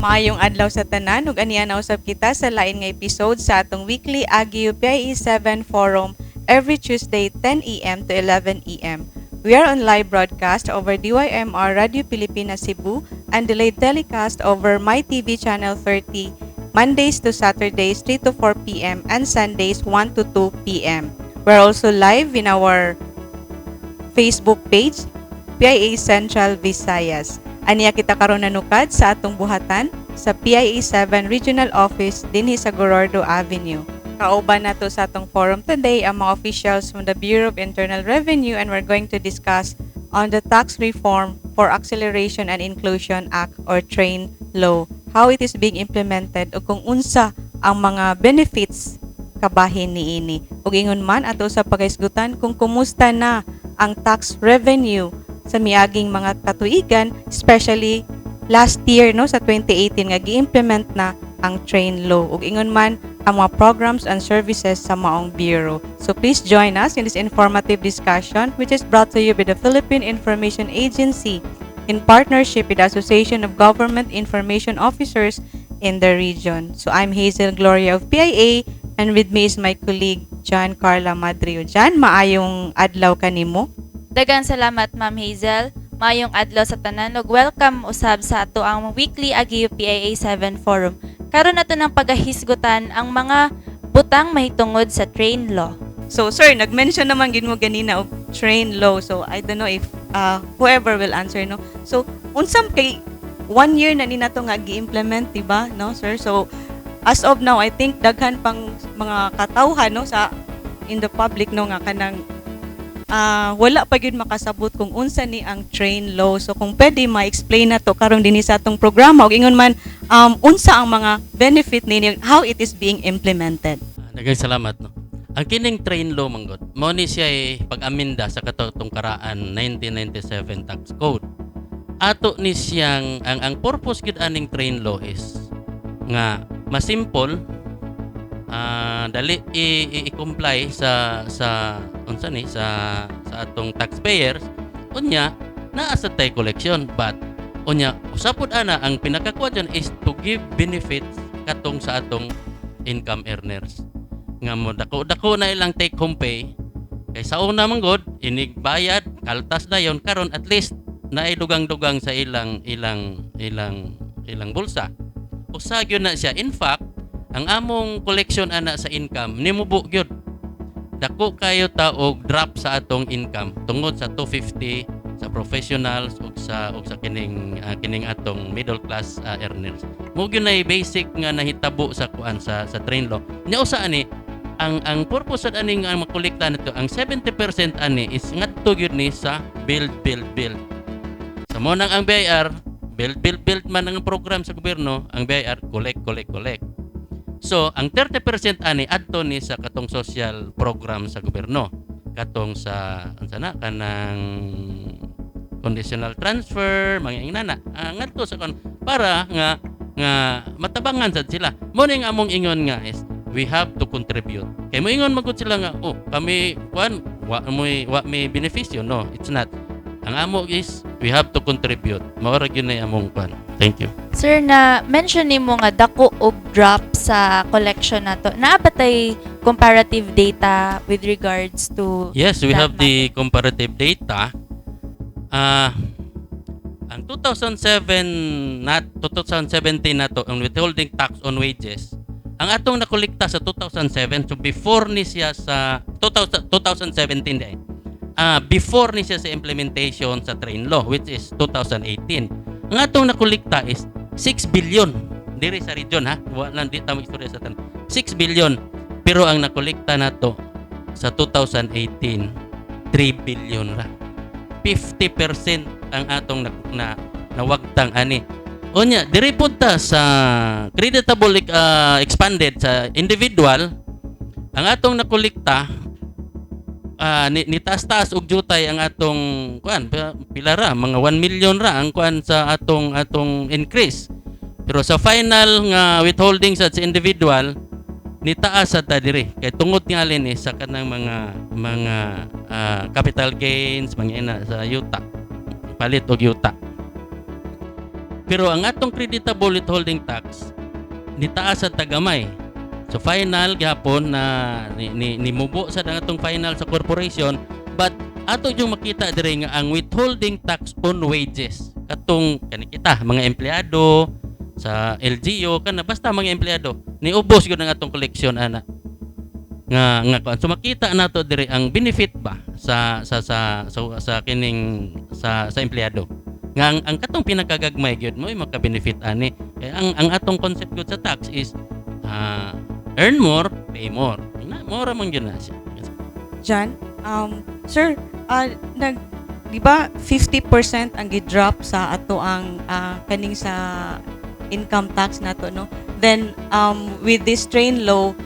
Maayong adlaw sa tanan ug ania na usab kita sa lain nga episode sa atong weekly Agio PIE 7 Forum every Tuesday 10 a.m. to 11 a.m. We are on live broadcast over DYMR Radio Pilipinas Cebu and delayed telecast over My TV Channel 30 Mondays to Saturdays 3 to 4 p.m. and Sundays 1 to 2 p.m. We're also live in our Facebook page, PIA Central Visayas. Aniya kita karon nanukad sa atong buhatan sa PIA 7 Regional Office dinhi sa Gorordo Avenue. Kauban nato sa atong forum today ang mga officials from the Bureau of Internal Revenue, and we're going to discuss on the Tax Reform for Acceleration and Inclusion Act or TRAIN Law, how it is being implemented o kung unsa ang mga benefits kabahin niini. Ug ingon man ato sa paghisgutan kung kumusta na ang tax revenue sa miaging mga katuigan, especially last year, no, sa 2018 nga gi-implement na ang TRAIN Law, ug ingon man ang mga programs and services sa maong bureau. So please join us in this informative discussion, which is brought to you by the Philippine Information Agency in partnership with the Association of Government Information Officers in the region. So I'm Hazel Gloria of PIA, and with me is my colleague John Carla Madrio. John, maayong adlaw kanimo. Daghang salamat, Ma'am Hazel. Maayong adlaw sa tanan ug welcome usab sa ato ang weekly Agio PIA 7 Forum. Karon nato nang pagahisgutan ang mga butang mahitungod sa TRAIN Law. So sir, nag-mention naman gid mo ganina og TRAIN Law. So I don't know if whoever will answer, no. So unsam kay one year na ni nato nga gi-implement, di ba, no, sir? So as of now, I think daghan pang mga katawhan, no, sa in the public, no, nga kanang wala pa gyud makasabot kung unsa ni ang TRAIN Law. So kung pwede ma-explain na to karon dinhi sa atong programa ug ingon man unsa ang mga benefit nini, how it is being implemented. Daghang salamat, no. Ang kining TRAIN Law manggod, mao ni siya ay pag-aminda sa katong karaan 1997 Tax Code. Ato ni siyang ang purpose gid aning TRAIN Law is nga mas simple, dali i-comply sa unsa ni sa atong taxpayers, unya naa sa tay collection, but unya usapod ana ang pinakakuha dyan is to give benefits katong sa atong income earners nga mo dako dako na ilang take home pay, kay sa una man gud inig bayad kaltas na yon. Karon at least naay dugang-dugang sa ilang ilang ilang ilang bulsa. Usa gyud na siya. In fact, ang among collection ana sa income nimubo gyud, dako kayo ta og drop sa atong income tungod sa 250 sa professionals ug sa kining atong middle class earners. Mo gyud nay basic nga nahitabo sa kuan sa TRAIN Law. Nya usa ani ang purpose sad aning ang makolekta nito, ang 70% ani is ngadto gyud ni sa build, build, build. Sa mo nang ang BIR, build, build, build man ang program sa gobyerno, ang BIR collect, collect, collect. So ang 30% ani adto ni sa katong social program sa gobyerno, katong sa unsa na kanang conditional transfer, mga ingnana, ngadto sa kon para nga matabangan sad sila. Mo ning among ingon nga is we have to contribute, kay moingon magud sila nga, "Oh, kami kuan, wa may benepisyo." No, it's not. Ang amo is we have to contribute. Mao ra gyud na among kuan. Thank you. Sir, na mention nimo nga dako og drop sa collection nato. Naa ba tay comparative data with regards to Yes, we that have the comparative data. Ang 2007 na 2017 na to, ang withholding tax on wages, ang atong nakolekta sa 2007, so before ni siya sa 2000, 2017 day. Before ni siya sa implementation sa TRAIN Law, which is 2018. Ang atong nakolekta is 6 billion diri sa region, ha. Wa lang di ta istorya sa tanan. 6 billion. Pero ang nakolekta nato sa 2018, 3 billion ra. 50% ang atong na nawagtang ani. Unya, diri pud ta sa creditable expanded sa individual, ang atong nakolekta ni taas-taas og jutay ang atong kuan, pila ra, mga 1 million ra ang kuan sa atong increase. Pero sa final nga withholding sa individual, ni taas sa ta diri kay tungod nga ni sa kanang mga capital gains, mga ina sa yuta, palit og yuta. Pero ang atong creditable withholding tax, ni taas sa tagamay. So final gihapon na ni mubo sa ang atong final sa corporation, but ato yung makita diri nga ang withholding tax on wages, katong kani kita mga empleyado sa LGU kana, basta mga empleyado, niubos gyud ang atong koleksyon ana nga kuan. So makita nato diri ang benefit ba sa kining sa empleyado nga ang katong pinakagagmay gyud mo maka-benefit ani. Kay ang atong concept gyud sa tax is earn more, pay more na more man gyud na siya. Jan, sir, di ba 50% ang gi-drop sa ato ang kaning sa income tax nato, no? Then with this train law,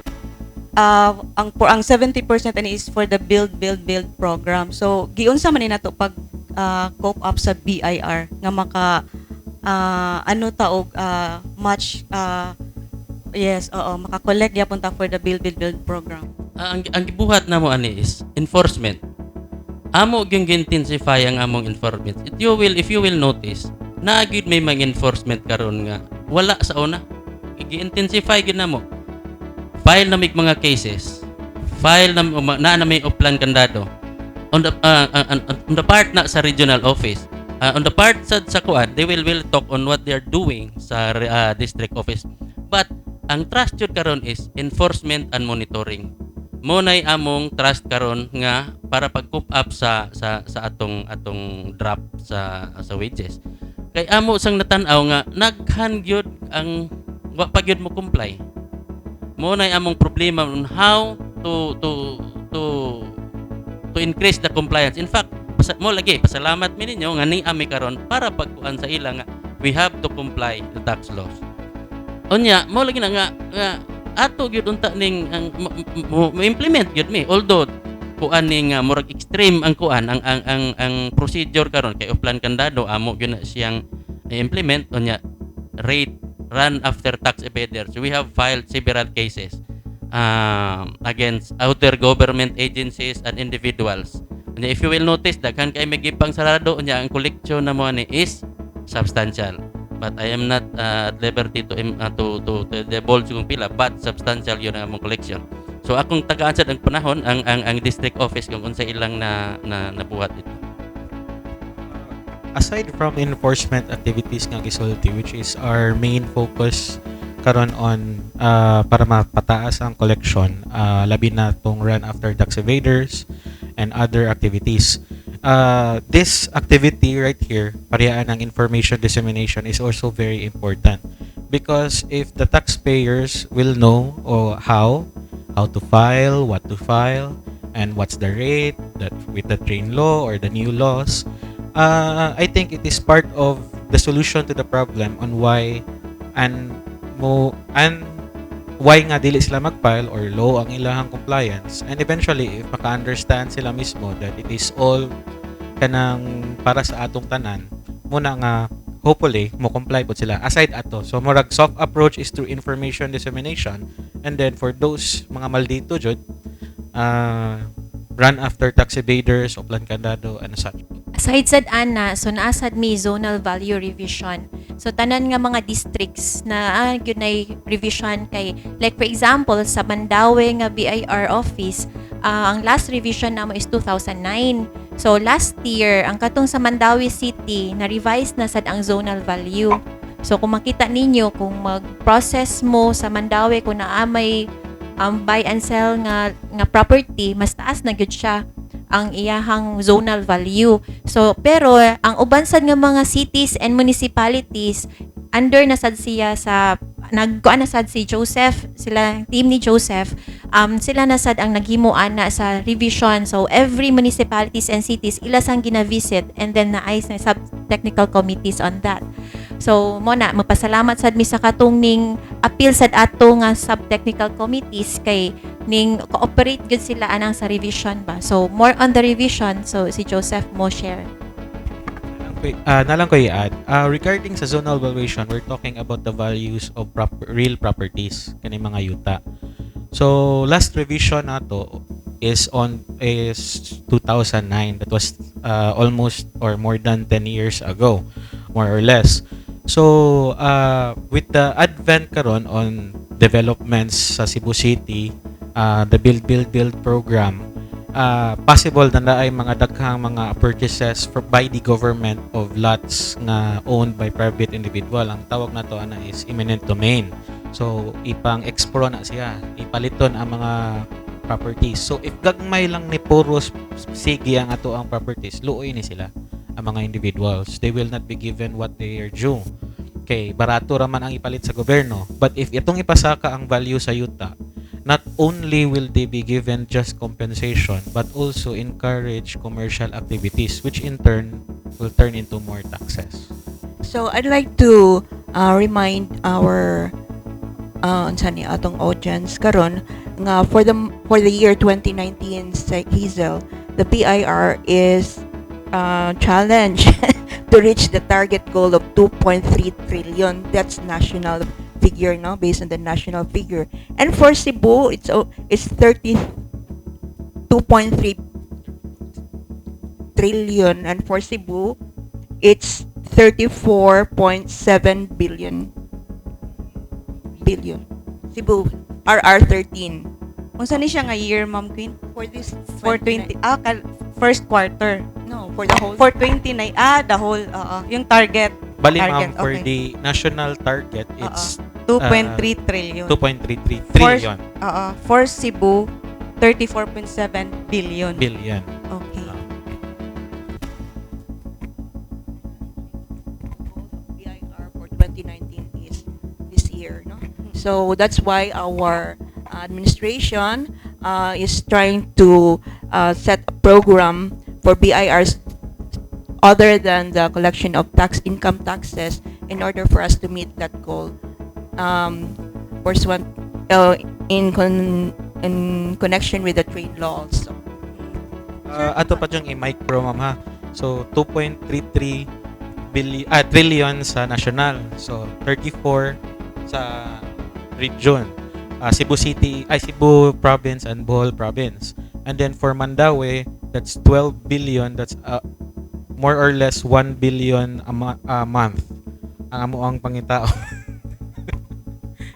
ang 70% ani is for the Build Build Build program. So giunsa man ni nato pag cope up sa BIR nga maka ano ta og much yes, oo, maka-collect gyapon ta for the Build Build Build program? Ang gibuhat namo ani is enforcement. Amo gyung intensify ang among enforcement. If you will notice, naa gyud may mga enforcement karon nga wala sa una. Gi-intensify gyud namo. File na mig mga cases. File na na na may Oplan kandado. On the part na sa regional office. On the part sa kuan, they will talk on what they are doing sa district office. But ang thrust jud karon is enforcement and monitoring. Mo nay among thrust karon nga para pag cope up sa atong drop sa wages. Kay amo sang natan-aw nga naghan gyud ang wa pa gyud mo comply. Mo nay among problema on how to increase the compliance. In fact, mo lagi pasalamat mi ninyo nga ni ami karon para pagkuan sa ila nga we have to comply the tax laws. Unya, mo lagi na nga ato gyud unta ning ang mo implement gyud mi, although kuan ni nga murag extreme ang kuan ang procedure karon kay Oplan kandado amo gyud na siyang i-implement. Unya, rate run after tax evaders, we have filed several cases against other government agencies and individuals. Unya, if you will notice, daghan kay may gipang sarado. Unya, ang collection na mo ani is substantial, but I am not at liberty to divulge kung pila, but substantial yun ang among collection. So akong tagaan sad ang panahon ang district office kung unsa ilang na nabuhat ito. Aside from enforcement activities nga gisulti, which is our main focus karon on para mapataas ang collection, labi na tong run after tax evaders and other activities, this activity right here, parehas ng information dissemination, is also very important because if the taxpayers will know or how to file, what to file, and what's the rate that with the train law or the new laws, I think it is part of the solution to the problem on why and mo and why nga dili sila mag-file or low ang ilahang compliance. And eventually, if maka-understand sila mismo that it is all kanang para sa atong tanan muna nga hopefully mo comply pod sila aside ato. So murag soft approach is through information dissemination, and then for those mga maldito jud, run after tax evaders, Oplan kandado and such. Aside sad ana, so naa sad may zonal value revision. So tanan nga mga districts na gyud nay revision kay like for example sa Mandaue nga BIR office, ang last revision namo is 2009. So last year ang katong sa Mandaue City na revise na sad ang zonal value. So kung makita ninyo, kung mag-process mo sa Mandaue, kung naa may buy and sell nga property, mas taas na gyud siya ang iyahang zonal value. So, pero ang uban sad nga mga cities and municipalities, under na sad siya sa nagkuan na sad si Joseph, sila team ni Joseph, sila na sad ang naghimo ana sa revision. So every municipalities and cities, ila sang gina-visit and then naay sa sub technical committees on that. So mo na magpasalamat sad mi sa katong ning appeal sad ato nga sub-technical committees kay ning cooperate gyud sila anang sa revision ba. So more on the revision, so si Joseph mo share. Nalang ko i-add. Regarding sa zonal valuation, we're talking about the values of real properties, kani mga yuta. So, last revision nato is 2009. That was almost or more than 10 years ago, more or less. So, with the advent karon on developments sa Cebu City, the Build Build Build program, possible na naay mga daghang mga purchases by the government of lots nga owned by private individual. Ang tawag nato ana is eminent domain. So ipang expro na siya, ipaliton ang mga properties. So if gagmay lang ni puros sige ang ato ang properties, luoy ni sila ang mga individuals. They will not be given what they are due. Okay, barato ra man ang ipalit sa gobyerno. But if itong ipasaka ang value sa yuta, not only will they be given just compensation, but also encourage commercial activities, which in turn will turn into more taxes. So I'd like to remind our unsa ni atong audience karon nga for the year 2019 sa Hazel, the BIR is challenged to reach the target goal of 2.3 trillion. That's national figure, no? Based on the national figure. And for Cebu, it's 32.3 trillion, and for Cebu, it's 34.7 billion billion. Cebu RR 13. Unsa ni siya nga year, Ma'am Queen? For this For 20 first quarter. No, for the whole For 29 the whole, oo, yung target. Bali, Target, ma'am, for okay. the national target, it's 2.3 trillion. 2.33 trillion. Oo. For Cebu, 34.7 billion. Billion. Okay. BIR for 2019 is this year, no? So that's why our administration is trying to set a program for BIRs other than the collection of tax income taxes in order for us to meet that goal. Pursuant in connection with the TRAIN law also. Ato pa diyang i-micro, ma'am, ha. So 2.33 billion trillion sa national. So 34 sa region. Cebu City, ay, Cebu Province and Bohol Province. And then for Mandaue, that's 12 billion, that's more or less 1 billion a month. Ang amo ang pangitao.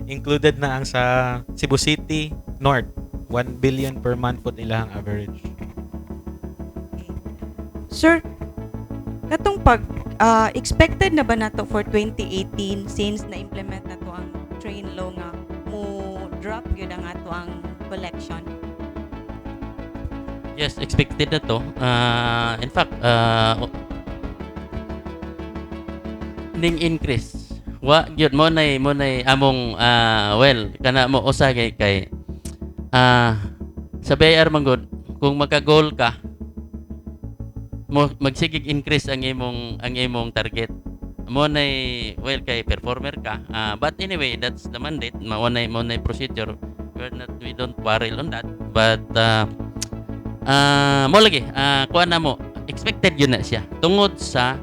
Included na ang sa Cebu City North, 1 billion per month po ilahang average. Sir, katong pag expected na ba nato for 2018 since na-implement na to ang TRAIN law nga mo drop gyud ang ato ang collection? Yes, expected na to. In fact, ning increase. Wa gyud mo nay among well, kana mo usa kay sa BIR man gud, kung maka-goal ka mo, magsigig increase ang imong target mo nay, well, kay performer ka. But anyway, that's the mandate. Mao nay procedure. We don't quarrel on that, but mo lagi kuan na mo, expected yun na siya tungod sa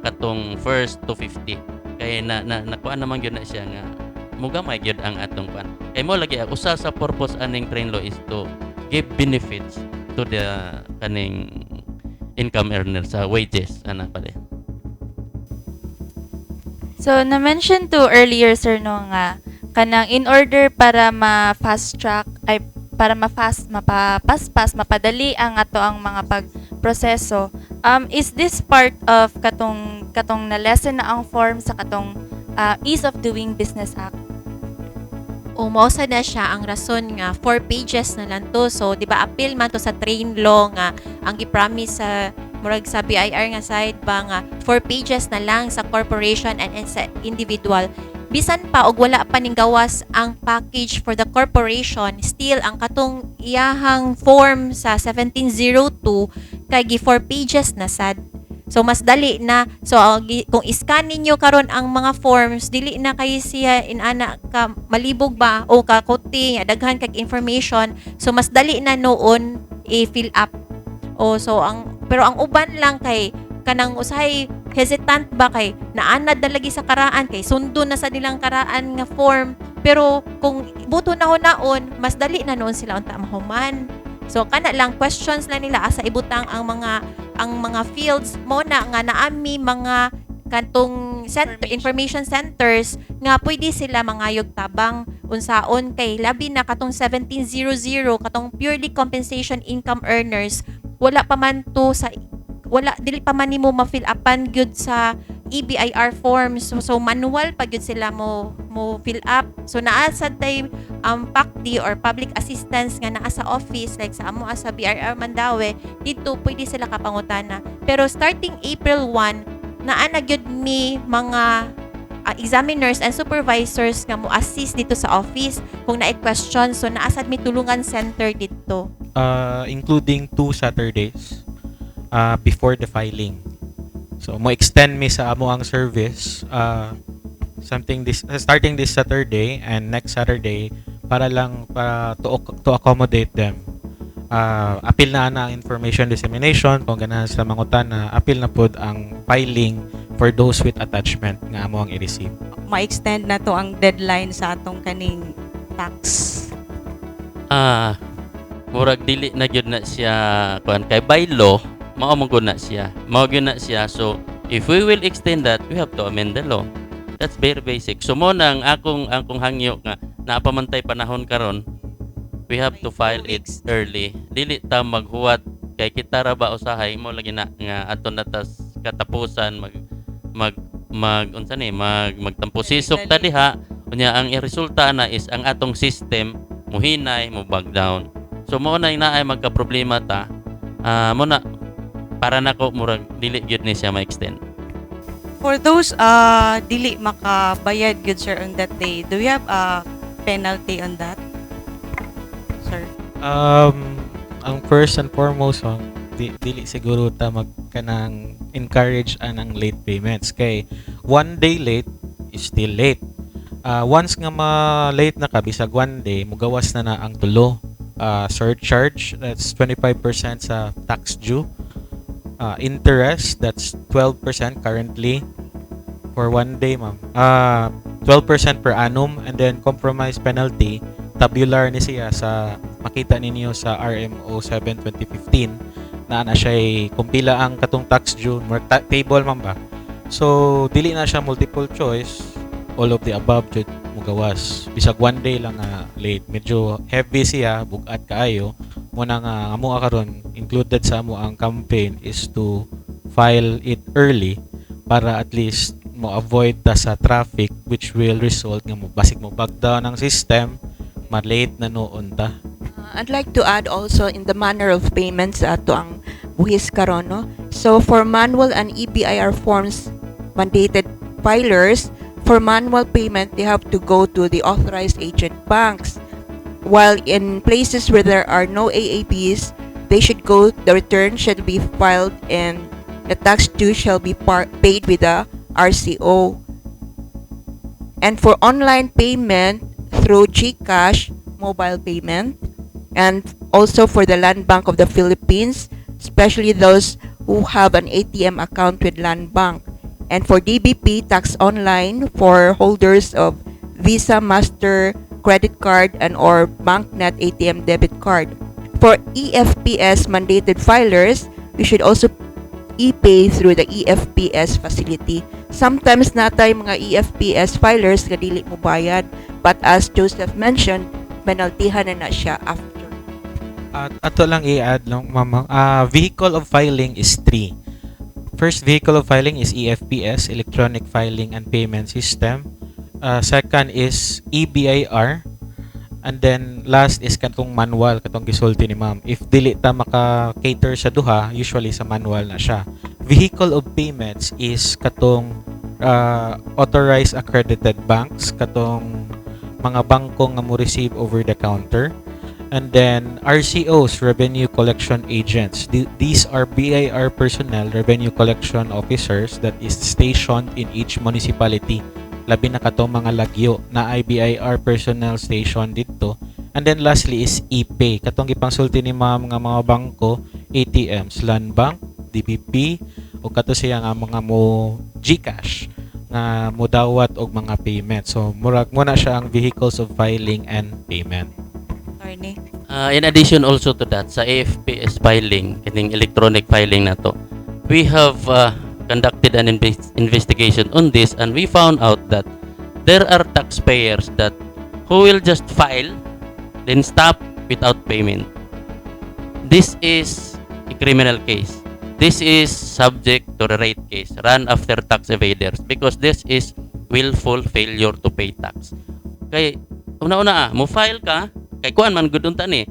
katong first 250 kay na na nakuan naman gyud na siya nga mugamay gyud ang atong kuan, kay mo lagi usa sa purpose aning TRAIN law is to give benefits to the kaning income earner sa wages ana pala. So, na-mention to earlier, sir, no, nga, kanang in order para ma-fast track, ay, para ma-fast, mapapaspas, mapadali ang ato ang mga pagproseso, is this part of katong na-lessen na ang form sa katong Ease of Doing Business Act? O mao sad na siya ang rason nga four pages na lang to. So, di ba, appeal man to sa TRAIN law nga ang gi-promise sa murag sa BIR nga side ba nga four pages na lang sa corporation and sa individual. Bisan pa og wala pa ning gawas ang package for the corporation, still ang katong iyahang form sa 1702 kay gi four pages na sad. So mas dali na. So kung i-scan ninyo karon ang mga forms, dili na kay siya inana ka malibog ba o ka kuti, daghan kag information. So mas dali na noon i-fill up. O so ang pero ang uban lang kay kanang usahay hesitant ba kay naanad na lagi sa karaan, kay sundo na sa nilang karaan nga form. Pero kung buto na naon, mas dali na noon sila unta mahuman. So kana lang, questions lang nila asa ibutang ang mga fields. Mo na nga naami mga kantong center, information centers nga pwede sila mangayog tabang unsaon, kay labi na katong 1700, katong purely compensation income earners, wala pa man to sa wala, dili pa man nimo ma-fill upan gyud sa EBIR forms. So manual pa gyud sila mo fill up. So naa sad tay PACD or public assistance nga naa sa office, like sa amo sa BIR Mandaue dito, pwede sila kapangutana. Pero starting April 1, naa na gyud mi mga examiners and supervisors nga mo assist dito sa office kung naay question. So naa sad mi tulungan center dito. Including two Saturdays before the filing. So mo extend mi sa amo ang service something this starting this Saturday and next Saturday para lang para to accommodate them. Apil na ana ang information dissemination kung ganahan sila mangutana, apil na pod ang filing for those with attachment nga amo ang i-receive. Ma-extend na to ang deadline sa atong kaning tax. Ah, murag dili na gyud na siya kuan kay by law mao man gud na siya. Mao gyud na siya. So if we will extend that, we have to amend the law. That's very basic. So mo na ang akong hangyo nga naa pa man tay panahon karon, we have to May 2 file it weeks. Early. Dili ta maghuwat kay kita ra ba usahay mo lagi na nga ato na tas katapusan mag mag mag unsa ni mag magtampo-sisok ta Dali-dali. Diha unya ang resulta na is ang atong system muhinay, mo bog down. So mo na naay magka problema ta. Ah, mo na para nako murag dili gyud ni siya ma-extend. For those dili makabayad gyud, sir, on that day, do we have a penalty on that, sir? Ang first and foremost, oh, dili siguro ta mag kanang encourage anang late payments kay one day late is still late. Once nga ma-late na ka bisag one day, mugawas na na ang tulo. Surcharge, that's 25% sa tax due. Interest, that's 12% currently for one day, ma'am. 12% per annum, and then compromise penalty, tabular ni siya sa makita ninyo sa RMO 7 2015 na ana siya kumpila ang katong tax due more table man ba. So dili na siya multiple choice, all of the above jud mugawas bisag one day lang nga late. Medyo heavy siya, bugat kaayo. Mo na nga amo karon, included sa amo ang campaign is to file it early para at least mo avoid ta sa traffic, which will result nga mo basig mo bog down ang system, ma-late na noon ta. I'd like to add also in the manner of payments ato ang buhis karon, no. So for manual and EBIR forms mandated filers, for manual payment they have to go to the authorized agent banks. While in places where there are no AABs, they should go the return should be filed and the tax due shall be paid with the RCO. And for online payment through GCash, mobile payment, and also for the Land Bank of the Philippines, especially those who have an ATM account with Land Bank. And for DBP Tax Online for holders of Visa, Master credit card and or BancNet ATM debit card. For EFPS mandated filers, you should also e-pay through the EFPS facility. Sometimes natay mga EFPS filers nga dili mo bayad, but as Joseph mentioned, penaltihan na na siya after. At ato lang i-add lang, mama. Vehicle of filing is three. First vehicle of filing is EFPS, Electronic Filing and Payment System. Second is EBIR. And then last is katong manual, katong gisulti ni ma'am. If dili ta maka-cater sa duha, usually sa manual na siya. Vehicle of payments is katong authorized accredited banks, katong mga bangko nga mo receive over the counter. And And then RCOs, Revenue Collection Agents. These are BIR personnel, revenue collection officers that is stationed in each municipality. Labi na katong mga lagyo na BIR personnel station dito. And then lastly is ePay. Katong gipangsulti ni ma'am nga mga bangko, ATMs, Land Bank, DBP, o kato siya nga mga mo GCash nga modawat og mga payment. So murag mo na siya ang vehicles of filing and payment. Attorney. In addition also to that, sa AFPS filing, kining electronic filing na to, we have conducted an investigation on this and we found out that there are taxpayers that who will just file then stop without payment. This is a criminal case. This is subject to the rate case, run after tax evaders, because this is willful failure to pay tax. Kay una-una mo file ka, kay kuan man gud unta ni,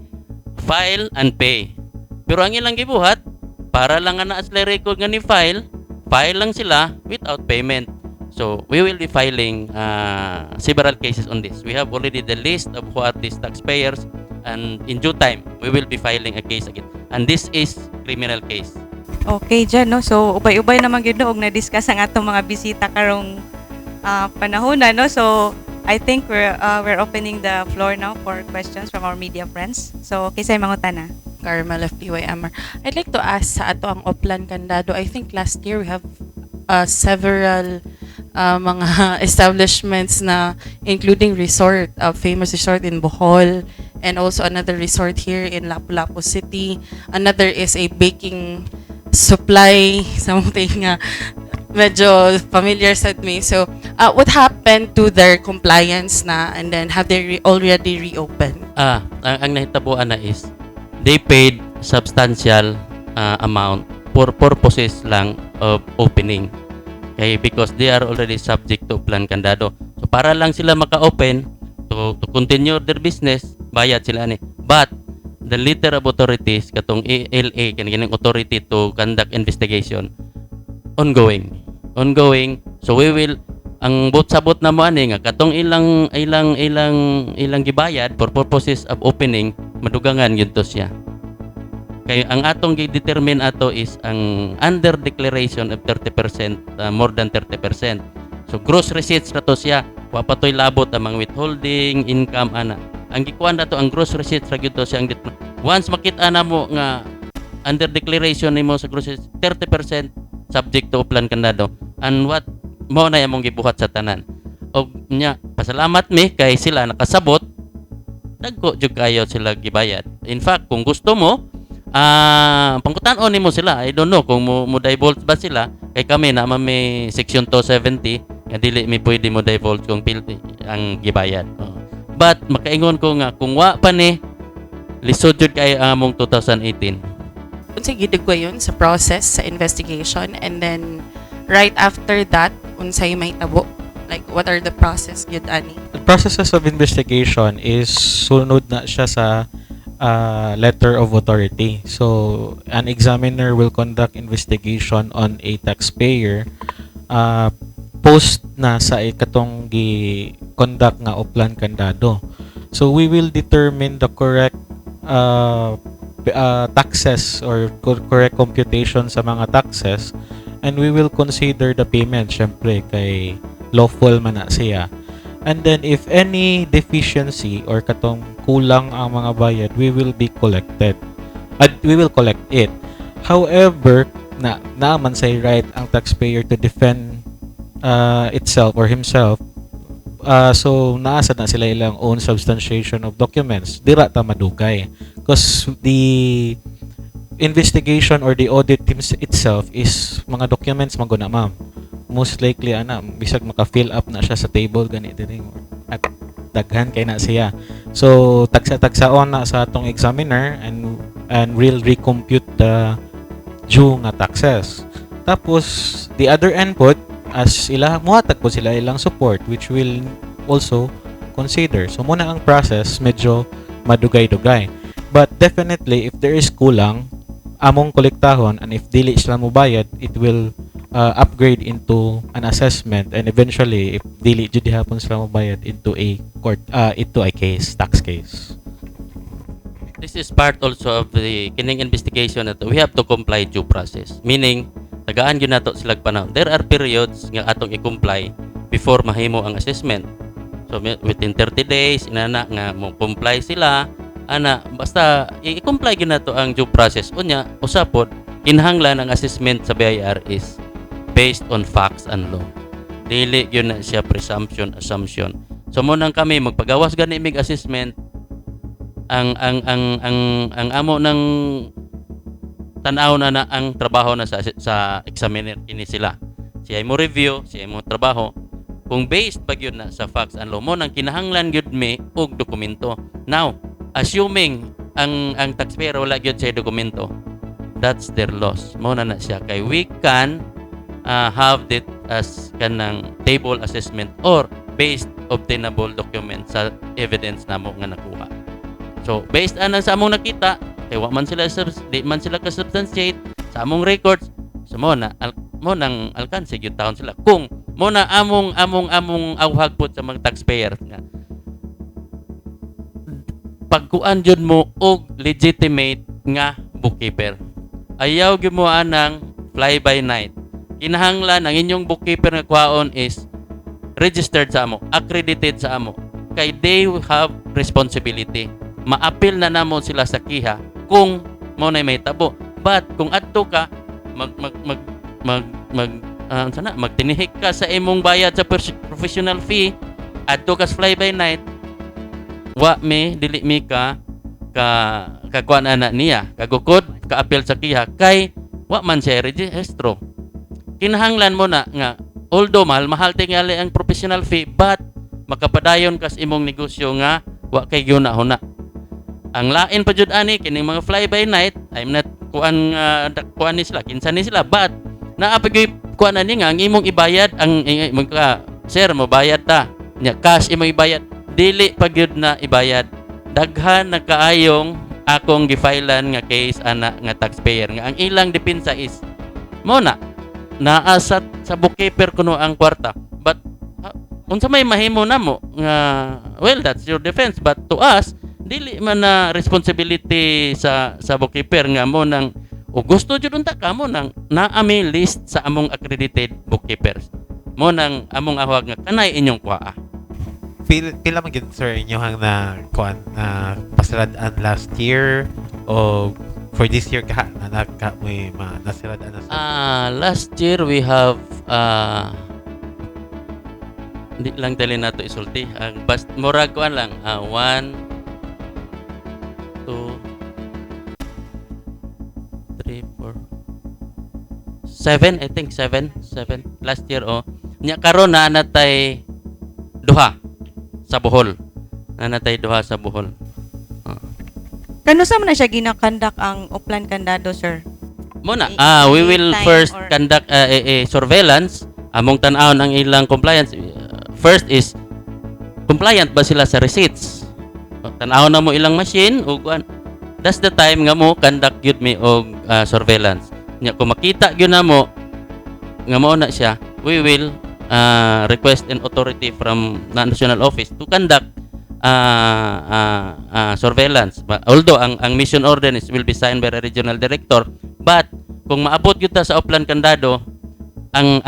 file and pay. Pero ang ilang gibuhat, para lang nga naa sila record nga ni file, file lang sila without payment. So, we will be filing several cases on this. We have already the list of who are these taxpayers and in due time, we will be filing a case again. And this is criminal case. Okay dyan, no? So, ubay-ubay naman gyud, no, og na-discuss ang atong mga bisita karong panahon na, no? So, I think we're opening the floor now for questions from our media friends. So, kinsay mangutana. Carmel of PYMR. I'd like to ask sa ato ang Oplan Kandado. I think last year we have several mga establishments na including resort, a famous resort in Bohol, and also another resort here in Lapu-Lapu City. Another is a baking supply, something nga medyo familiar sa me. So, what happened to their compliance na and then have they already reopened? Ang nahitabuan na is they paid substantial amount for purposes lang of opening. Okay, because they are already subject to Oplan Kandado. So para lang sila maka-open to continue their business, bayad sila ani. But the letter of authorities katong ALA, kani kining authority to conduct investigation, ongoing. Ongoing. So we will ang buot sabot na mo ani nga katong ilang gibayad for purposes of opening, madugangan gyud to siya. Kay ang atong gi-determine ato is ang under declaration of 30%, more than 30%. So gross receipts na to siya. Wa pa to'y labot ang mga withholding, income ana. Ang gikuan na to ang gross receipts ra gyud to siya ang once makita na mo nga under declaration nimo sa gross receipts 30%, subject to Oplan Kandado. And what mao na among gibuhat sa tanan. Og nya pasalamat mi kay sila nakasabot, dagko jud kayo sila gibayad. In fact, kung gusto mo pangkutan-on nimo sila. I don't know kung mo divulge ba sila, kay kami na may section 270 nga dili mi pwede mo divulge kung pila ang gibayad. Oo. But makaingon ko nga kung wa pa ni, lisod jud kay ang among 2018. Unsay gidugay yun sa process sa investigation and then right after that, unsay mahitabo, like what are the process gyud ani? The processes of investigation is sunod na siya sa letter of authority. So, an examiner will conduct investigation on a taxpayer post na sa katong gi-conduct nga Oplan Kandado. So, we will determine the correct taxes or correct computation sa mga taxes and we will consider the payment, syempre kay lawful man na siya. And then if any deficiency or katong kulang ang mga bayad, we will be collected. At we will collect it. However, na naman say right ang taxpayer to defend itself or himself. So naasa na sila ilang own substantiation of documents. Dira ta madugay. Because the investigation or the audit teams itself is mga documents man guna, ma'am. Most likely ana bisag maka-fill up na siya sa table gani diri at daghan kay na siya. So tagsa-tagsaon na sa atong examiner and will recompute the due nga taxes. Tapos the other input as ila muhatag po sila ilang support, which will also consider. So muna ang process, medyo madugay-dugay. But definitely if there is kulang, among kolektahon, and if dili sila mobayad, it will upgrade into an assessment and eventually, if dili jud hapon sila mobayad, into a court, into a case, tax case. This is part also of the kining investigation na to. We have to comply due process. Meaning, tagaan gyud nato sila panahon. There are periods nga atong i-comply before mahimo ang assessment. So within 30 days inana nga mo comply sila ana, basta i-comply gyud nato ang due process. Unya, usa pod, kinahanglan ang assessment sa BIR is based on facts and law. Dili gyud na siya presumption, assumption. So mo nang kami magpagawas gani mig assessment, ang amo ng tan-aw na ang trabaho na sa examiner kini sila. Siya mo review, siya mo trabaho. Kung based pa gyud na sa facts and law mo nang kinahanglan gyud mi og dokumento. Now, assuming ang taxpayer wala gyud siya dokumento, that's their loss. Mo na na siya kay we can have it as kanang table assessment or based obtainable document sa evidence namo nga nakuha. So, based ana sa among nakita, kay wa man sila di man sila ka-substantiate sa among records, so mo na mo nang alkanse gyud taon sila. Kung mo na among awhag pod sa mga taxpayer nga pagkuan jud mo og legitimate nga bookkeeper. Ayaw gyud mo anang fly by night. Kinahanglan ang inyong bookkeeper nga kuhaon is registered sa amo, accredited sa amo. Kay they have responsibility. Maapil na namo sila sa KIHA kung mo na may tabo. But kung adto ka mag mag mag mag mag unsa na, magtinihik ka sa imong bayad sa professional fee, adto ka sa fly by night, wa mi dili mi ka ka kakuan ana niya, kagukod kaapil sa KIHA kay wa man siya rehistro. Kinahanglan mo na nga although mahal mahal tingali ang professional fee, but makapadayon kas imong negosyo nga wa kay gyuna huna. Ang lain pa jud ani kining mga fly by night, I'm not kuan kuan ni sila, kinsa ni sila, but naa pa gyud kuan ani nga ang imong ibayad ang magka sir, mobayad ta nya, cash imong ibayad, dili pa gyud na ibayad. Daghan na kaayong akong gifilean nga case ana nga taxpayer nga ang ilang depensa is mo na naa sa bookkeeper kuno ang kwarta, but unsa may mahimo namo nga, well, that's your defense, but to us dili man na responsibility sa bookkeeper nga mo nang o gusto jud unta kamo nang naa mi list sa among accredited bookkeepers mo nang among awag nga kanay inyong kuhaa. Pila man gyud, sir, inyohang na kuan na pasirad-an last year o for this year ka na naka mo ma nasirad-an na sa? Ah, last year we have di lang dali nato isulti. Ang bast murag kuan lang, 1 2 3 4 7, I think 7 7 last year, oh. Nya karon na natay duha sa Bohol. Na natay duha sa Bohol. Kanusa man na siya gina-conduct ang Oplan Kandado, sir? Muna, we will time first conduct a surveillance among tan-awon ang ilang compliance. First is compliant ba sila sa receipts? Tan-awon na mo ilang machine ug kuan. That's the time nga mo conduct gyud mi og surveillance. Nya kung makita gyud na mo nga mao na siya, we will request an authority from national office to conduct surveillance. But although ang mission order is will be signed by the regional director, but kung maabot gyud ta sa Oplan Kandado, ang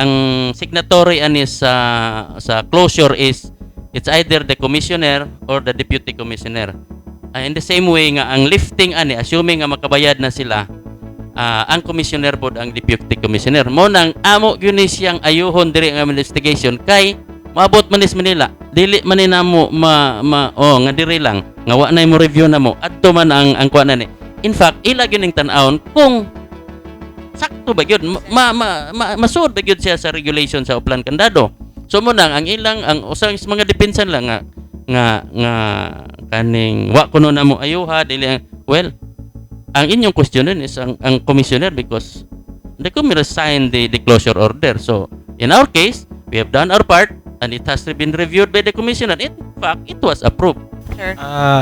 signatory ani sa closure is it's either the commissioner or the deputy commissioner. In the same way nga ang lifting ani, assuming nga makabayad na sila, ang commissioner pod ang deputy commissioner. Mo nang amo gyud ni siyang ayuhon diri ang investigation kay maabot man is Manila. Dili man ni namo ma, ma oh nga diri lang nga wa nay mo review na mo adto man ang kuan ni. In fact, ila gyud ning tan-awon kung sakto ba gyud ma, masuod ba gyud siya sa regulation sa Oplan Kandado. So mo nang ang ilang ang usang mga depensa lang nga kaning wa kuno na mo ayuha dili well, ang inyong questionin is ang commissioner because the commissioner signed the closure order. So in our case, we have done our part and it has been reviewed by the commissioner. In fact, it was approved. Sir.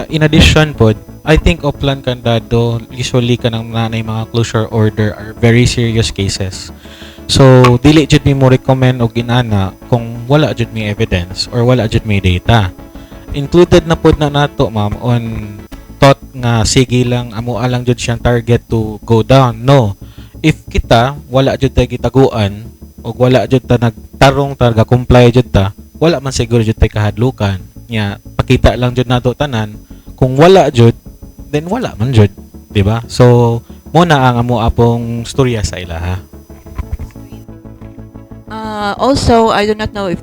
In addition po, I think Oplan Kandado, usually kanang nanay mga closure order are very serious cases. So, dili jud mi mo recommend og inana kung wala jud mi evidence or wala jud mi data. Included na pod na nato, ma'am, on thought nga sige lang, amo lang jud siyang target to go down. No. If kita wala jud tay gitaguan og wala jud ta nagtarong ta, comply jud ta, wala man siguro jud tay kahadlukan. Nya pakita lang jud nato tanan. Kung wala jud, then wala man jud, di ba? So mo na ang amo apong storya sa ilaha. Also, I do not know if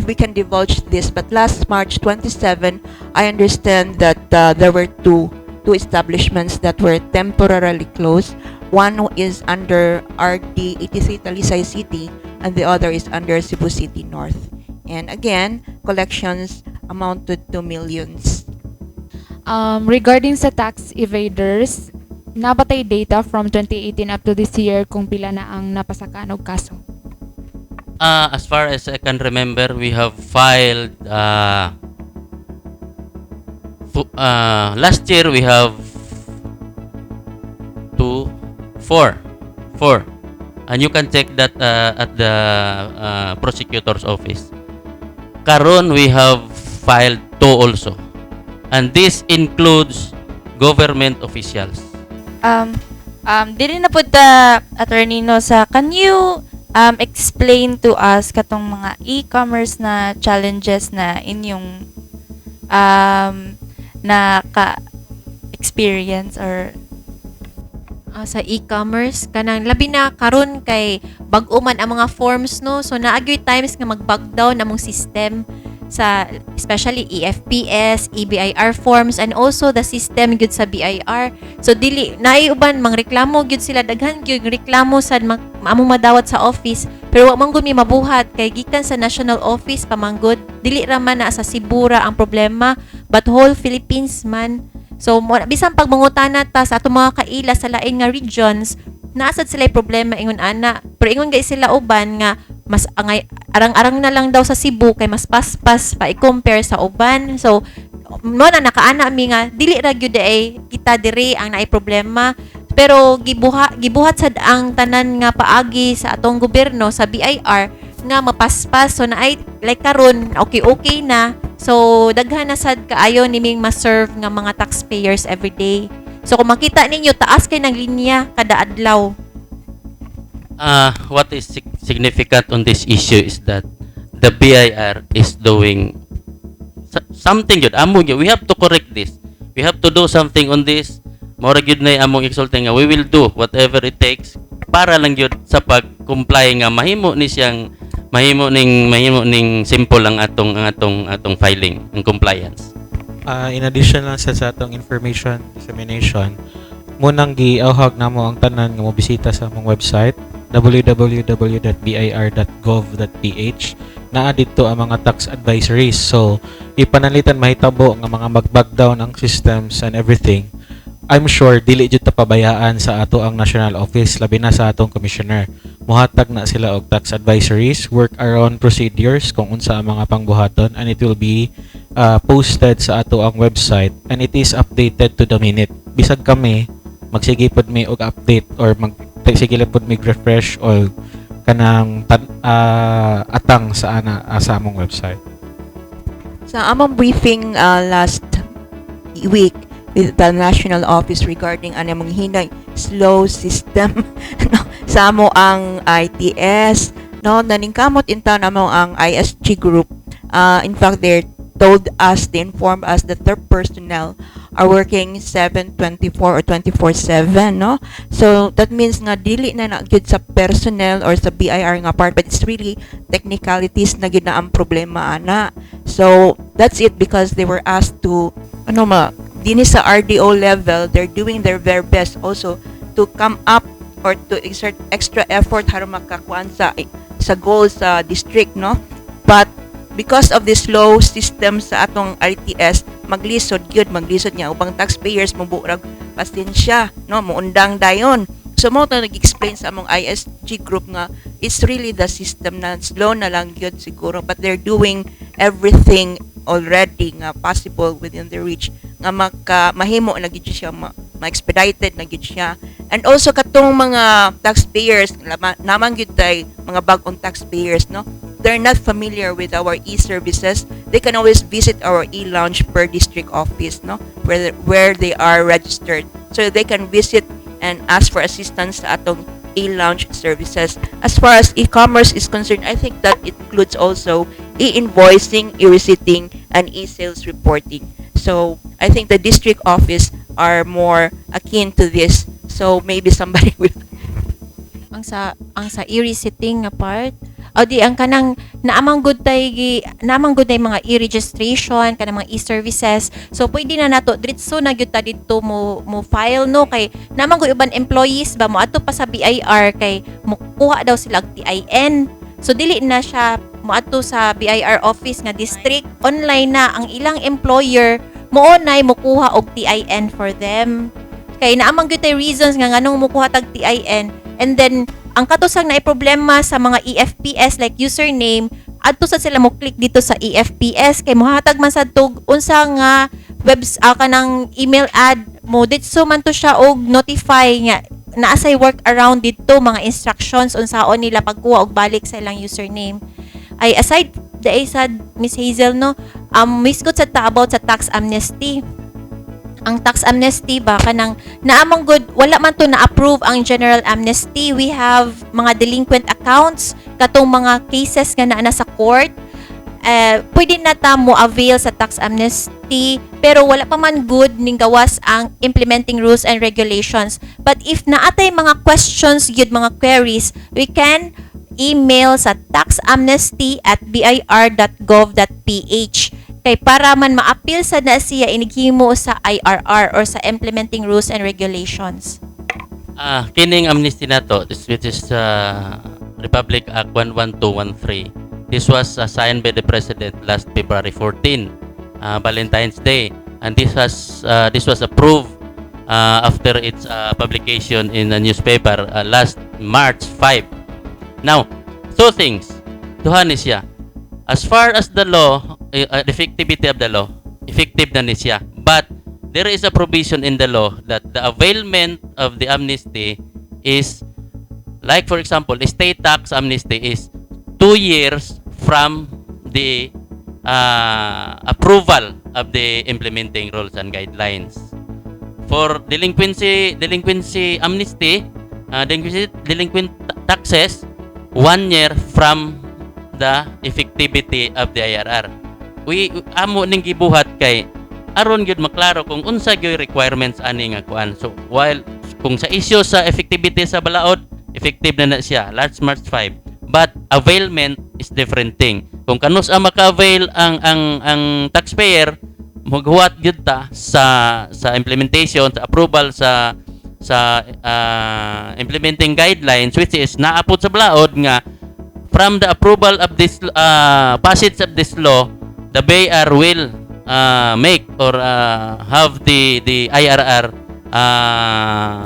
we can divulge this, but last March 27, I understand that there were two establishments that were temporarily closed. One is under RD 83 Talisay City, and the other is under Cebu City North. And again, collections amounted to millions. Regarding sa tax evaders, naa ba tay data from 2018 up to this year kung pila na ang napasakaan og kaso? As far as I can remember, we have filed last year we have two, four, four, and you can check that at the prosecutor's office. Karon we have filed two also, and this includes government officials. Dili na pud ta, Attorney, no, sa can you explain to us katong mga e-commerce na challenges na inyong na ka experience or Ah, sa e-commerce kanang labi na karon kay bag-o man ang mga forms, no? So naa gyoy times nga mag-bug down among system sa especially EFPS, EBIR forms and also the system gyud sa BIR. So dili naay uban mangreklamo gyud sila, daghan gyud reklamo sa among madawat sa office, pero wa man gud mi mabuhat kay gikan sa national office pa man gud. Dili ra man na sa Cebu ra ang problema but whole Philippines man. So mo bisan pag mangutana ta sa atong mga kaila sa lain nga regions, naa sad sila problema ingon ana. Pero ingon gay sila uban nga mas angay arang-arang na lang daw sa Cebu kay mas paspas pa i-compare sa uban. So mo na nakaana mi nga dili ra gyud ay kita diri ang naay problema. Pero gibuhat sad ang tanan nga paagi sa atong gobyerno sa BIR nga mapaspas. So naay like karon okay okay na. So daghan na sad kaayo niming ma-serve nga mga taxpayers every day. So kung makita ninyo, taas kay ng linya kada adlaw. What is significant on this issue is that the BIR is doing something good. Amo gyud, we have to correct this. We have to do something on this. Mao ra gyud na among exulting nga we will do whatever it takes para lang gyud sa pag-comply nga mahimo ni siyang mahimo ning simple ang atong filing, ang compliance. In addition lang sa atong information dissemination, munang giawhag namo ang tanan nga mobisita sa among website www.bir.gov.ph. Naa didto ang mga tax advisories. So, ipanalitan mahitabo nga mga mag down ang systems and everything, I'm sure dili jud ta pabayaan sa ato ang national office, labi na sa atong commissioner. Muhatag na sila og tax advisories, work around procedures kung unsa ang mga pangbuhaton, and it will be posted sa ato ang website and it is updated to the minute. Bisag kami magsige pod mi og update or mag sige lang pod mi refresh or kanang atang sa ana sa among website. Sa among briefing last week with the national office regarding ano mong hinay slow system, no, sa amo ang ITS, no, naningkamot in town amo ang ISG group. In fact, they told us, they informed us that their personnel are working 7/24 or 24/7, no? So that means nga dili na na gyud sa personnel or sa BIR nga part, but it's really technicalities na gyud na ang problema ana. So that's it, because they were asked to ano ma dinhi sa RDO level, they're doing their very best also to come up or to exert extra effort aron makakuan sa goal sa district, no? But because of this slow system sa atong RTS, maglisod gyud, maglisod niya ubang taxpayers moburag pasensya, no, muundang dayon. So mo to nag-explain sa among ISG group nga it's really the system na slow na lang gyud siguro, but they're doing everything already nga possible within their reach nga maka mahimo na gyud siya, ma-expedited na gyud siya. And also katong mga taxpayers, naman gyud tay mga bag-ong taxpayers, no? They're not familiar with our e-services, they can always visit our e-lounge per district office, no, where they are registered. So they can visit and ask for assistance sa atong e-lounge services. As far as e-commerce is concerned, I think that it includes also e-invoicing, e-receipting, and e-sales reporting. So I think the district office are more akin to this. So maybe somebody will Ang sa e-receipting nga part o di ang kanang naamang good tay gi naamang good tay mga e-registration, kanang mga e-services, so pwede na nato diretso na gyud ta didto mo file, no, kay naamang gud uban employees ba mo adto pa sa BIR kay mo kuha daw sila og TIN. So dili na siya moadto sa BIR office nga district, online na ang ilang employer mo nay mokuha og TIN for them, kay naamang gyud tay reasons nga nganong mokuha tag TIN. And then ang kato sang naay problema sa mga EFPS like username, adto sa sila mo click dito sa EFPS kay mohatag man sad tog unsa nga webs kanang email ad mo ditso man to siya og notify nga naa say work around didto, mga instructions unsaon nila pagkuha og balik sa ilang username. Ay, aside diay sad, Miss Hazel, no, misgot sa ta about sa tax amnesty. Ang tax amnesty ba, kanang naamang good wala man to na-approve ang general amnesty. We have mga delinquent accounts, katong mga cases nga naa na sa court, eh, pwede na ta mo avail sa tax amnesty, pero wala pa man good ning gawas ang implementing rules and regulations. But if naatay mga questions gyud, mga queries, we can email sa taxamnesty@bir.gov.ph kay para man maapil sa na siya inighimo sa IRR or sa implementing rules and regulations. Kining amnesty nato, this which is Republic Act 11213. This was signed by the President last February 14, Valentine's Day. And this was approved after its publication in the newspaper last March 5. Now, two things. Duha ni siya. As far as the law, the effectivity of the law, effective na ni siya. But there is a provision in the law that the availment of the amnesty is, like for example, the state tax amnesty is 2 years from the approval of the implementing rules and guidelines. For delinquency amnesty, delinquent taxes, 1 year from the effectivity of the IRR. We amo ning gibuhat kay aron gyud maklaro kung unsa gyud requirements ani nga kuan. So while kung sa issue sa effectivity sa balaod, effective na na siya last March 5. But availment is different thing. Kung kanus ang maka-avail ang taxpayer, maghuwat gyud ta sa implementation, sa approval sa implementing guidelines, which is naapod sa balaod nga from the approval of this passage of this law, the BIR will make or have the IRR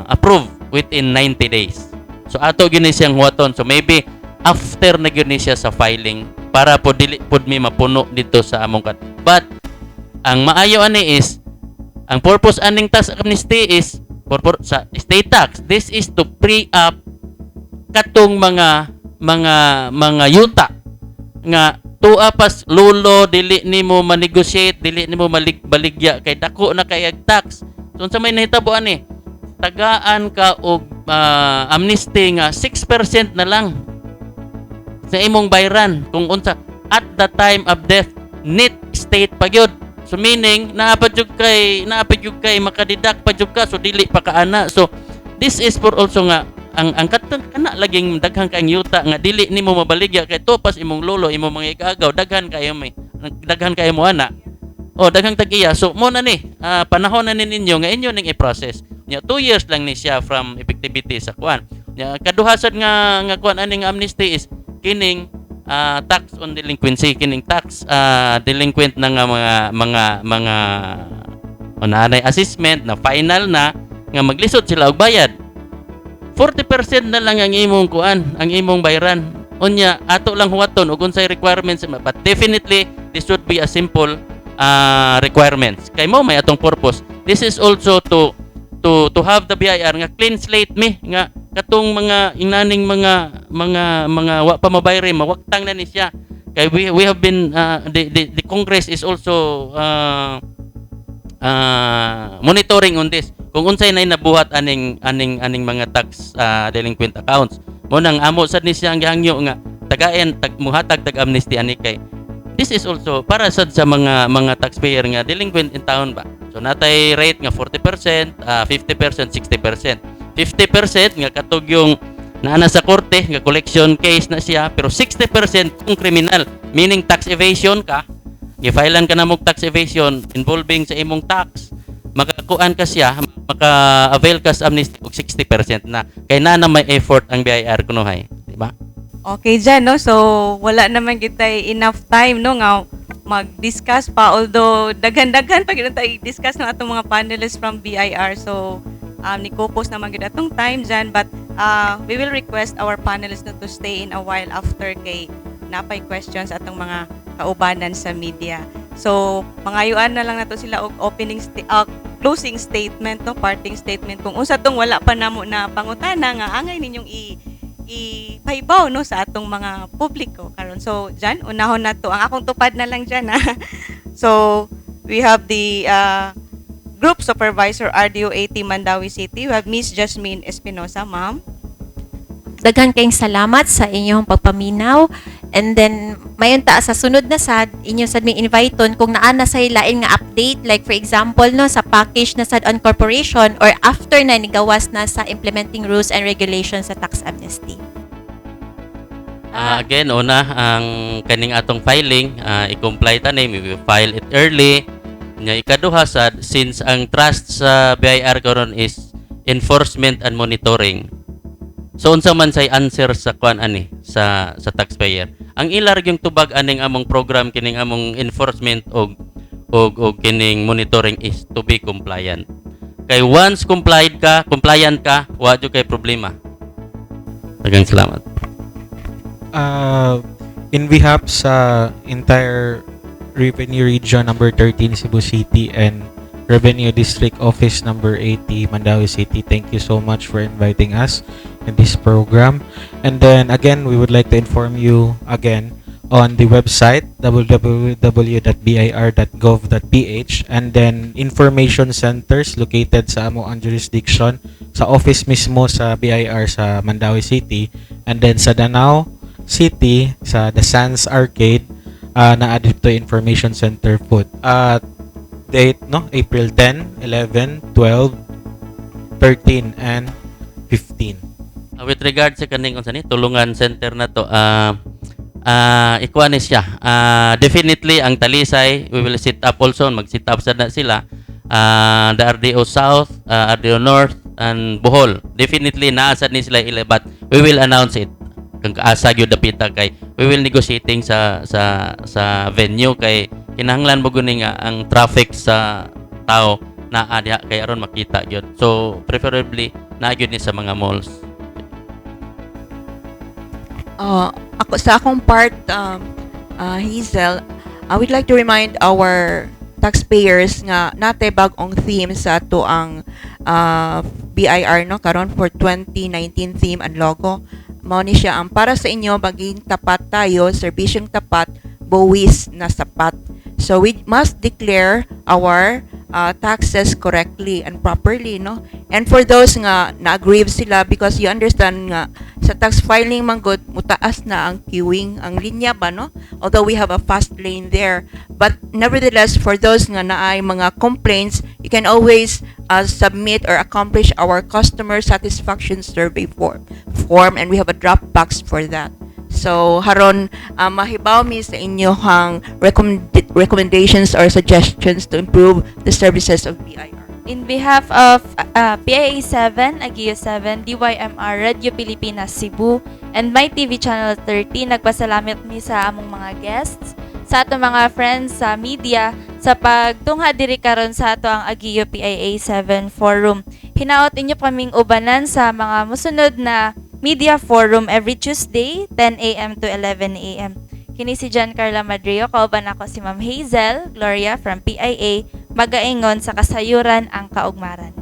approved within 90 days. So ato gyud ni siyang huwaton. So maybe after na gyud ni siya sa filing para po dili pud mi mapuno dito sa among kat. But ang maayo ani is ang purpose aning tax amnesty is for sa state tax. This is to free up katong mga yuta nga tuwa pas lulo, dili nimo ma-negotiate, dili nimo baligya kay dako na kay ag tax. So unsa may nahitabo ani, tagaan ka og amnesty nga 6% na lang sa imong bayran kung unsa at the time of death, net state pa gyud. So meaning naa pa jud kay maka-deduct pa jud ka, so dili pa kaana. So this is for also nga ang katong kana laging daghan kang yuta nga dili nimo mabaligya kay tupas imong lolo, imong mga igagaw, daghan kayo, may daghan kayo mo ana o daghang tag-iya. So mo na ni panahon na ni ninyo nga inyo ning i-process nya. 2 years lang ni siya from effectivity sa kuan nya. Kaduha sad nga kuan aning amnesty is kining tax on delinquency, kining tax delinquent na nga mga o assessment na final na nga maglisod sila og bayad, 40% na lang ang imong kuan, ang imong bayran. Unya ato lang huwaton ug unsay requirements, but definitely this should be a simple requirements kay mo may atong purpose. This is also to have the BIR nga clean slate mi nga katong mga inaning mga wa pa mabayre, mawaktang na ni siya. Kay we have been the Congress is also monitoring on this kung unsay na nabuhat aning mga tax delinquent accounts. Mo nang amo sad ni siya ang gihangyo nga tagaen tag muhatag tag amnesty ani, kay this is also para sad sa mga taxpayer nga delinquent in town ba. So natay rate nga 40%, 50%, 60%. 50% nga katog yung naa na sa korte nga collection case na siya, pero 60% kung criminal, meaning tax evasion ka, gifilean ka na mog tax evasion involving sa imong tax, makakuan ka siya, maka-avail ka sa amnesty og 60% na, kay na na may effort ang BIR kunuhay, di ba? Okay dyan, no? So, wala naman kita enough time, no, nga mag-discuss pa. Although, daghan-daghan pa gyud tayo i-discuss ng atong mga panelists from BIR. So, nikupos naman gyud atong time dyan. But we will request our panelists, no, to stay in a while after kay napay questions atong mga kaubanan sa media. So, mangayuan na lang nato sila og closing statement, no, parting statement kung unsa tong wala pa namo na pangutana nga angay ninyong ipahibaw, no, sa atong mga publiko karon. So, diyan unahon na to ang akong tupad na lang diyan, ha. So, we have the Group Supervisor, RDO 80 Mandaue City. We have Miss Jasmine Espinosa, ma'am. Daghan kayong salamat sa inyong pagpaminaw. And then, mayon ta sa sunod na sad, inyo sad may invite kung naa na say lain nga update, like for example, no, sa package na sad on corporation or after na nigawas na sa implementing rules and regulations sa tax amnesty. Again, una, ang kaning atong filing, i-comply ta ni, we will file it early. Nya ikaduha sad, since ang trust sa BIR karon is enforcement and monitoring. So unsa man say answer sa kuan ani sa taxpayer? Ang ilar yung tubag aning among program, kining among enforcement og kining monitoring, is to be compliant. Kay once complied ka, compliant ka, wa jud kay problema. Daghang salamat. In behalf sa entire Revenue Region number 13 Cebu City and Revenue District Office number 80 Mandaue City, thank you so much for inviting us in this program. And then again, we would like to inform you again on the website www.bir.gov.ph and then information centers located sa amo ang jurisdiction, sa office mismo sa BIR sa Mandaue City and then sa Danao City sa The Sands Arcade, naa dito information center foot at date, no, April 10, 11, 12, 13 and 15. With regard sa kaning unsa ni tulungan center na to, ikuan ni siya. Definitely ang Talisay, we will sit up also, mag-sit up sad na sila. The RDO South, RDO North and Bohol. Definitely naa sad ni sila ila, but we will announce it kung kaasa gyud dapita, kay we will negotiating sa venue, kay kinahanglan mo guni nga ang traffic sa tao naa diha kay aron makita gyud. So preferably naa gyud ni sa mga malls. Ako sa akong part, Hazel, I would like to remind our taxpayers nga natay bag-ong theme sa ato ang BIR, no, karon for 2019 theme and logo. Mao ni siya ang para sa inyo, maging tapat tayo, serbisyong tapat, buwis na sapat. So we must declare our taxes correctly and properly, no? And for those nga na-aggrieve sila, because you understand nga sa tax filing man gud mutaas na ang queuing, ang linya ba, no? Although we have a fast lane there, but nevertheless, for those nga naay mga complaints, you can always submit or accomplish our customer satisfaction survey form, and we have a drop box for that. So haron mahibaw mi sa inyohang recommendations or suggestions to improve the services of BIR. In behalf of PIA 7, Ageo 7, DYMR, Radio Pilipinas Cebu, and My TV Channel 30, nagpasalamat mi sa among mga guests, sa atong mga friends sa media, sa pagtungha diri karon sa ato ang Ageo PIA 7 Forum. Hinaot inyo kaming ubanan sa mga musunod na media forum every Tuesday, 10 a.m. to 11 a.m. Kini si John Carla Madrio, kauban ako si Ma'am Hazel Gloria from PIA, magaingon sa kasayuran ang kaugmaran.